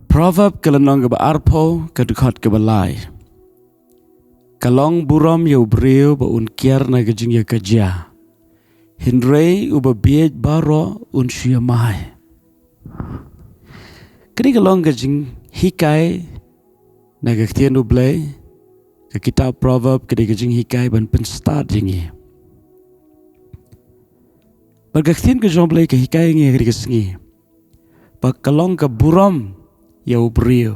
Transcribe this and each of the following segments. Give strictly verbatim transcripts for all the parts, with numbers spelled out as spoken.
Proverb ka lynnong kaba arphew, ka dkhot kaba lai. Ka long burom ïa u briew ba un kiar na ka jingïakajia, hynrei uba bieit baroh un shu ïamai. Kane ka long ka jinghikai na ka ktien U Blei, ka kitab Proverb, ka dei ka jinghikai ban pynstad ïa ngi. Bad ka ktien ka jong U Blei ka hikai ïa ngi ha kane ka sngi ba ka long ka burom ïa u briew.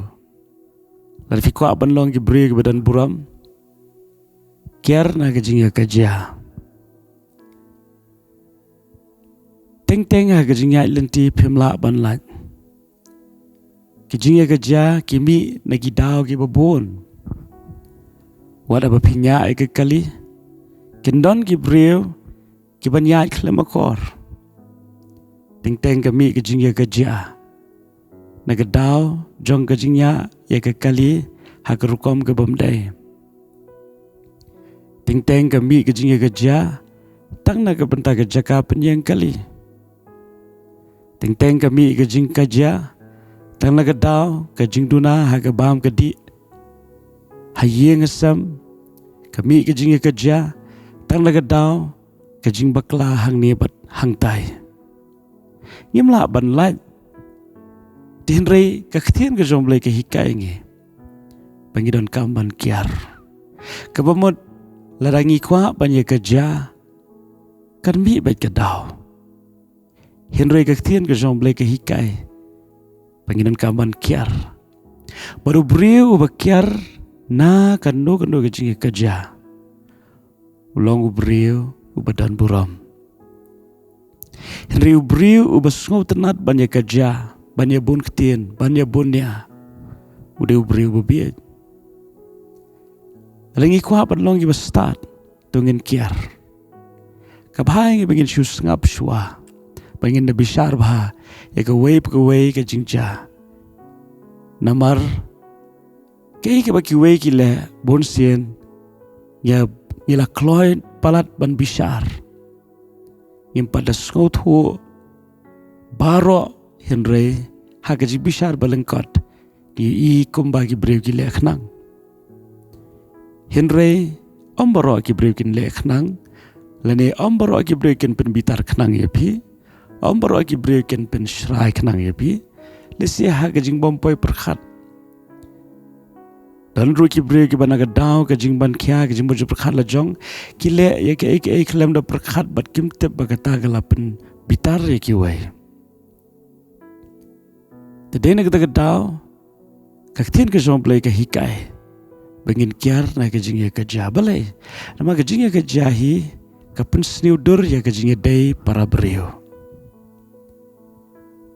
Lada phi kwah ban long ki briew kiba don burom, kiar na ka jingïakajia. Teng teng ha ka jingïaid lynti phim lah ban lait. Ki jingïakajia ki mih na ki daw kiba bun. Wat haba phi ñiah ïa ka kali, kin don ki briew kiban ïaid khlem akor. Teng teng ka mih ka jingïakajia na ka daw jong ka jingñiah ïa ka kali ha ka rukom kabym dei. Teng teng ka mih ka jingïakajia tang na ka bynta ka jaka pynïeng kali. Teng teng ka mih ka jingkajia tang na ka daw ka jingduna ha ka bam ka dih, ha ïing ha sem. Ka mih ka jingïakajia tang na ka daw ka jingbakla hangne bad hangtai. Ngim lah ban lait. Te hynrei ka ktien ka jong U Blei ka hikai ïa ngi ba ngi donkam ban kiar. Kaba mut lada ngi kwah ban ïakajia, kan mih beit ka daw. Hynrei ka ktien ka jong U Blei ka hikai ba ngi donkam ban kiar. Bad u briew uba kiar na kano kano ka jingïakajia, u long u briew uba don burom. Hynrei u briew uba sngewtynnat ban ïakajia, ban ïabun ktien, ban ïabun nia, u dei u briew uba bieit. Lada ngi kwah ban long kiba stad, to ngin kiar. Kaba bha ïa ngi ba ngin shu sngap shuwa, ba ngin da bishar bha ïa kawei pa kawei ka jingjia. Namar kaei kaba kiwei ki leh, bunsien ngi la kloi palat ban bishar. Ngim pat da sngewthuh baroh, hynrei ha ka jingbishar ba lyngkot ngi ïohi kumba ki briew ki leh khnang. Hynrei ym baroh ki briew kin leh khnang, lane ym baroh ki briew kin pynbitar khnang ïa phi. Ym baroh ki briew kin pynshrai khnang ïa phi. Lehse ha ka jingbym poi pyrkhat, don ruh ki briew kiba na ka daw ka jingbankhia, ka jingbym ju pyrkhat la jong, ki leh ïa kaei kaei khlem da pyrkhat bad kim tip ba kata ka la pynbitar ïa kiwei. Te dei na kata ka daw ka ktien ka jong U Blei ka hikai ba ngin kiar na ka jingïakajia. Balei? Namar ka jingïakajia hi ka pynsniew dur ïa ka jingïadei para briew.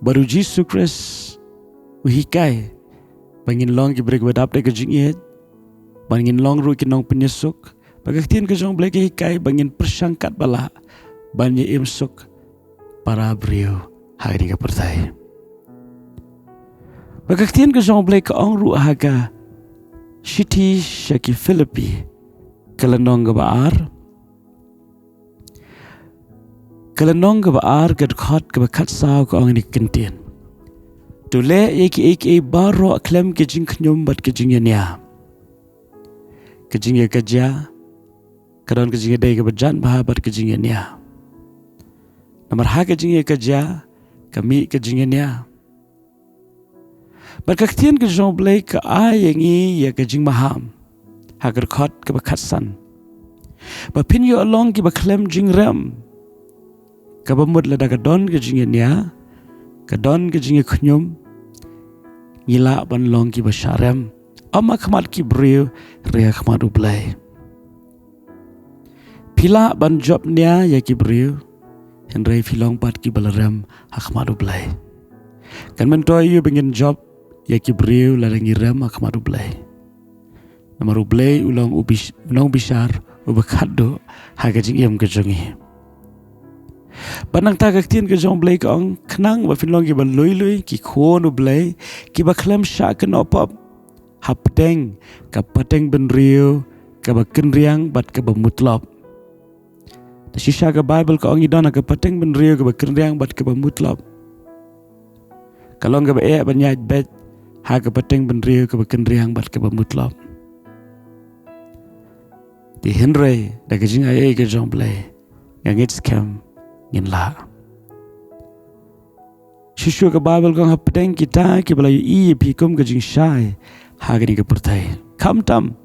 Bad u Jisu Khrist u hikai ba ngin long ki briew kiba dap da ka jingïeit, ba ngin long ruh ki nongpynïasuk. Bad ka ktien ka jong U Blei ka hikai ba ngin pyrshang katba lah ban ïa im suk para briew ha kane ka pyrthei. Bad ka ktien ka jong U Blei ka ong ruh ha ka shithi sha ki Philippi, ka lynnong kaba ar, ka lynnong kaba ar, ka dkhot kaba khatsaw, ka ong ïa kane ka kyntien: To leh ïa kiei kiei baroh khlem ka jingkhñium bad ka jingïania. Ka jingïakajia ka don ka jingïadei kaba jan bha bad ka jingïania. Namar ha ka jingïakajia ka mih ka jingïania. Bad ka ktien ka jong U Blei ka ai ïa ngi ïa ka jingmaham ha ka dkhot kaba khatsan, ba phin ïoh long kiba khlem jingrem. Kaba mut lada ka don ka jingïania, ka don ka jingïakhñium, ngi lah ban long kiba shah rem, ym ha khmat ki briew, hynrei ha khmat U Blei. Phi lah ban jop nia ïa ki briew, hynrei phi long pat kiba la rem ha khmat U Blei. Kan myntoi ïa u ba ngin jop ïa ki briew lada ngi rem ha khmat U Blei. Namar U Blei u long u bis-, u nongbishar uba khatduh ha ka jingim ka jong ngi. Bad nangta ka ktien ka jong U Blei ka ong, khnang ba phin long kiba lui lui, ki khun U Blei, kiba khlem shah kynnoh pop hapdeng ka pateng bynriew kaba kynriang bad kaba mutlop. Te shisha ka Baibl ka ong ngi don ha ka pateng bynriew kaba kynriang bad kaba mutlop. Ka long kaba eh ban ïaid beit ha ka pateng bynriew kaba kynriang bad kaba mutlop. Te hynrei da ka jingaiei ka jong U Blei, nga ngeit skhem ngin lah. Shisha ka Baibl ka ong, hapdeng kita kiba la ïohi ïa phi kum ka jingshai ha kane ka pyrthei, khamtam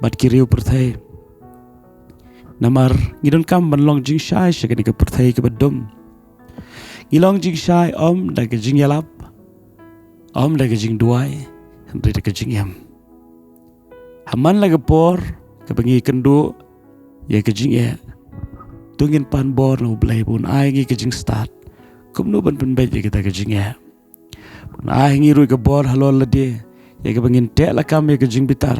bad ki riew pyrthei. Namar ngi donkam ban long jingshai sha kane ka pyrthei kaba dum. Ngi long jingshai ym da ka jingïalap, ym da ka jingduwai, hynrei da ka jingim. Ha man la ka por kaba ngi kynduh ïa ka jingeh, to ngin pan bor na U Blei ba un ai ngi ka jingstad kumno ban pynbeit ïa kata ka jingeh. Ba un ai ngi ruh ka bor halor lade ïa kaba ngin teh lakam ïa ka jingbitar,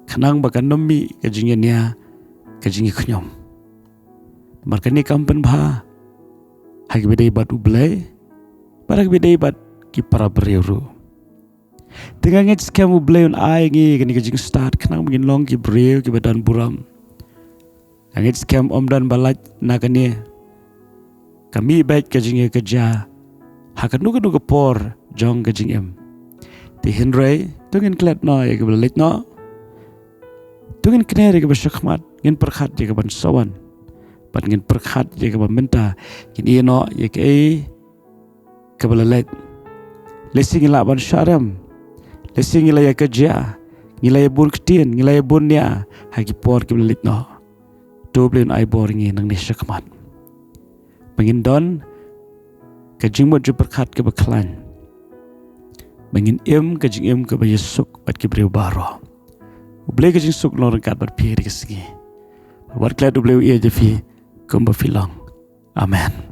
khnang ba kan ym mih ka jingïania, ka jingïakhñium. Namar kane kam pynbha ha kiba dei bad U Blei bad ha kiba dei bad ki para briew ruh. Te nga ngeit skhem U Blei un ai ngi kane ka jingstad khnang ba ngin long ki briew kiba don burom. Nga ngeit skhem ym don ba lait na kane ka mih beit ka jingïakajia ha kano kano ka por jong ka jingim. Te hynrei to ngin klet noh ïa kaba la leit noh. To ngin kner ïa kaba shakhmat, ngin pyrkhat ïa kaban sa wan bad ngin pyrkhat ïa kaba mynta, ngin ïeh noh ïa kaei kaba la leit. Lehse ngi lah ban shah rem, lehse ngi la ïakajia, ngi la ïabun ktien, ngi la ïabun nia ha ki por kiba la leit noh. To U Blei un ai bor ïa ngi nangne shakhmat ba ngin don ka jingmut jingpyrkhat kaba khlaiñ, ba ngin im ka jingim kaba ïasuk bad ki briew baroh. U Blei ka jingsuk long ryngkat bad phi ha kane ka sngi. Wat klet, U Blei u ïeit ïa phi kumba phi long. Amen.